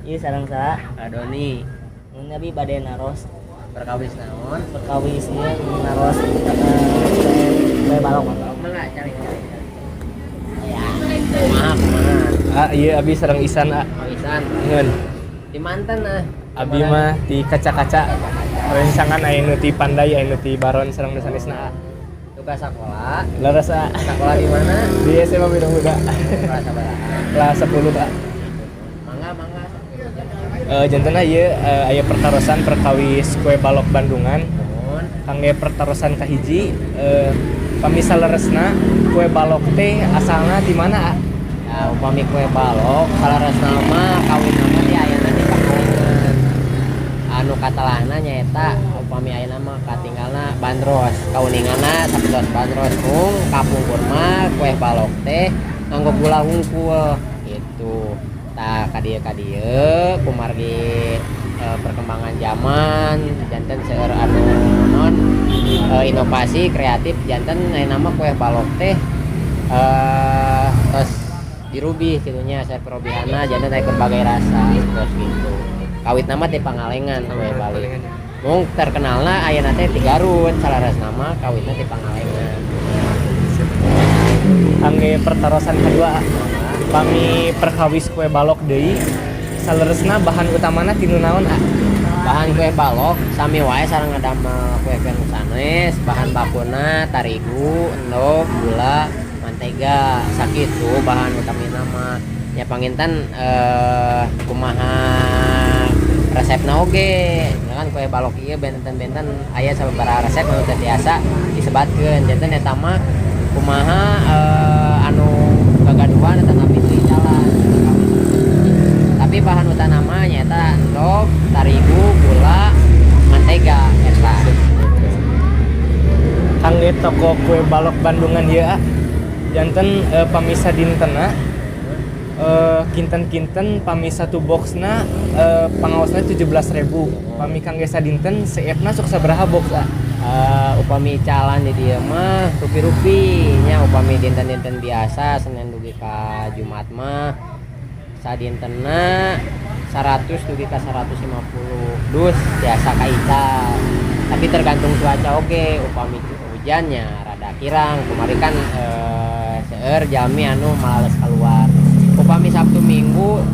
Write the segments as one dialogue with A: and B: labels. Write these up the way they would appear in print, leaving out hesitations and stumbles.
A: Ieu sareng saha?
B: Doni.
A: Mun abi bade naros.
B: Perkawis naon?
A: Perkawis ieu naros kue balok.
B: Mangga cari-cari.
A: Ya.
B: Kumaha kumaha?
C: Ah, iya abi sareng Isan ah.
B: Oh, Isan.
C: Ngeun.
B: Di mantan ah.
C: Abi mah ti kaca-kaca. Rencangan aya nu ti Pandai, aya nu ti Baron sareng nu sanesna.
B: Tugas sekolah.
C: Leres ah.
B: Sekolah di mana?
C: Di SMA Bidang Muda.
B: Kelas sabaraha?
C: Kelas 10, Pak.
B: Mangga mangga.
C: Jantenna ieu aya pertarosan perkawis kue balok Bandungan.
B: Nuhun.
C: Kangge pertarosan kahiji pami saleresna kue balok teh asalna di mana? Ah?
B: Ya, upami kue balok saleresna mah kawin mah di ayana di Pangalengan. Anu katalahna nyaeta upami ayeuna mah katinggalna bandros, kauninganna sapertos bandros mung kapungkur mah kue balok teh nganggo gula hungkul gitu. Tah ka dieu kumargi perkembangan zaman janten seueur anu non inovasi kreatif janten ayeuna mah kue balok teh tos dirubih kitu nya seueur perobihanna janten aya berbagai rasa terus gitu. Kawitna mah ti Pangalengan kue balok. Mung terkenalna ayeuna teh ti Garut, saleresna mah kawitna ti Pangalengan.
C: Kangge pertarosan kedua, pami perkawis kue balok deui saleresna bahan utamana tinu naon ah?
B: Bahan kue balok sami wae sareng ngadamel kue-kue nu sanes, bahan bakuna tarigu, endog, gula, mantega, sakitu bahan utamina mah. Nya panginten kumaha resepna oge, nya kan kue balok ieu benten-benten aya sababaraha resep anu teu tiasa disebatkeun. Janten eta mah kumaha anu gagaduhan tetapi teu jalan. Tapi bahan utama mah nyaeta endog, tarigu, gula, mantega eta.
C: Kangge toko kue balok Bandungan ieu ah, janten pami sadintena kinten-kinten pami satu boxna pangaosna 17.000. Pami kangge sadinten seepna sok sabaraha box ah?
B: Upami calan di dieu mah rupi-rupi nya, upami dinten-dinten biasa Senin dugi ka Jumat mah sadintena 100 dugi ka 150 dus biasa kaical. Tapi tergantung cuaca oge, upami hujannya rada kirang, kumari kan seueur jalmi anu malales keluar. Upami Sabtu Minggu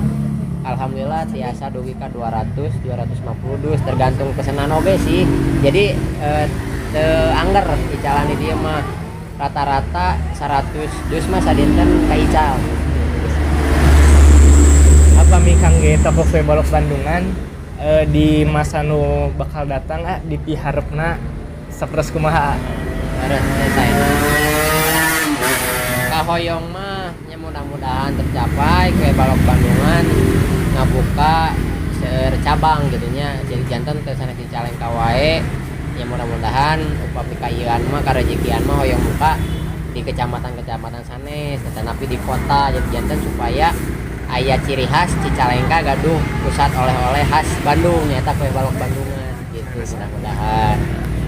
B: alhamdulillah tiasa dugi ka 200 250 dus tergantung pesanan oge sih. Jadi teu angger icalan di dieu mah rata-rata 100 dus mah sadinten kaical.
C: Upami kangge toko kue balok Bandungan di masa nu bakal datang ah dipiharepna sapertos kumaha?
B: Leres saena. Kahoyong mah nya mudah-mudahan tercapai kue balok Bandungan ngabuka seueur cabang gitu nya. Jadi janten teu sanes Cicalengka wae nya, mudah-mudahan upami kaieuan mah karejekian mah hoyong buka di kecamatan-kecamatan sanes tetapi di kota. Jadi janten supaya aya ciri khas Cicalengka gaduh pusat oleh-oleh khas Bandung nyaeta kue balok Bandungan gitu, mudah-mudahan.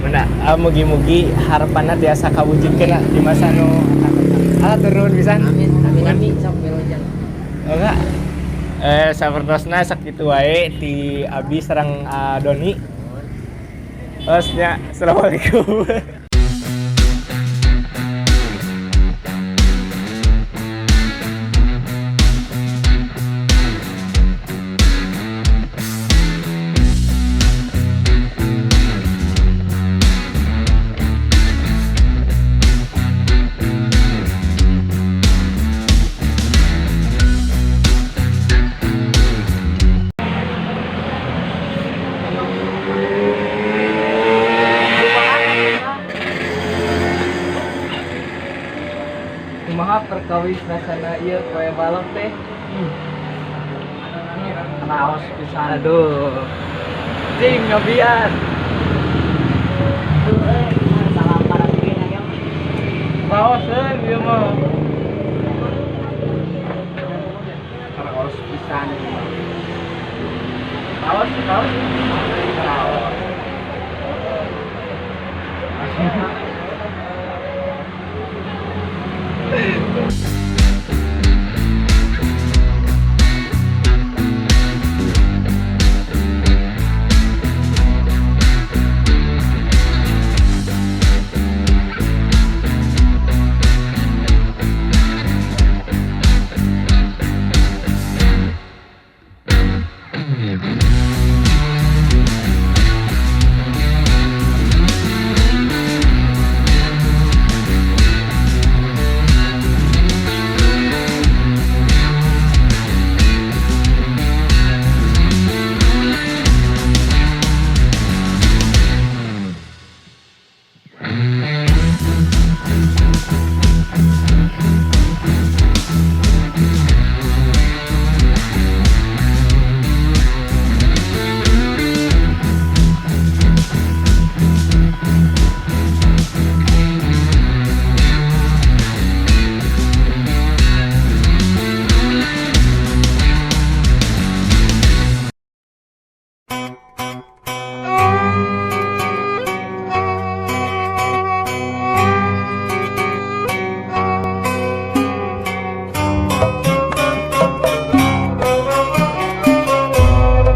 C: Mana mugi-mugi harapanna tiasa kawujudkeun lah di masa nu akan datang. Ah turun pisan.
B: Amin amin amin sok wilujeng.
C: Enggak. Sapertosna sakitu wae ti abi sareng Doni. Terus nya, assalamualaikum. Kumaha perkawis rasana ieu kue balok teh?
D: Raos pisan.
C: Aduh. Cing nyobian.
A: Salam para bikin ayam.
C: Raoseun ieu mah.
D: Raos pisan.
C: Raos, raos.
D: Raos.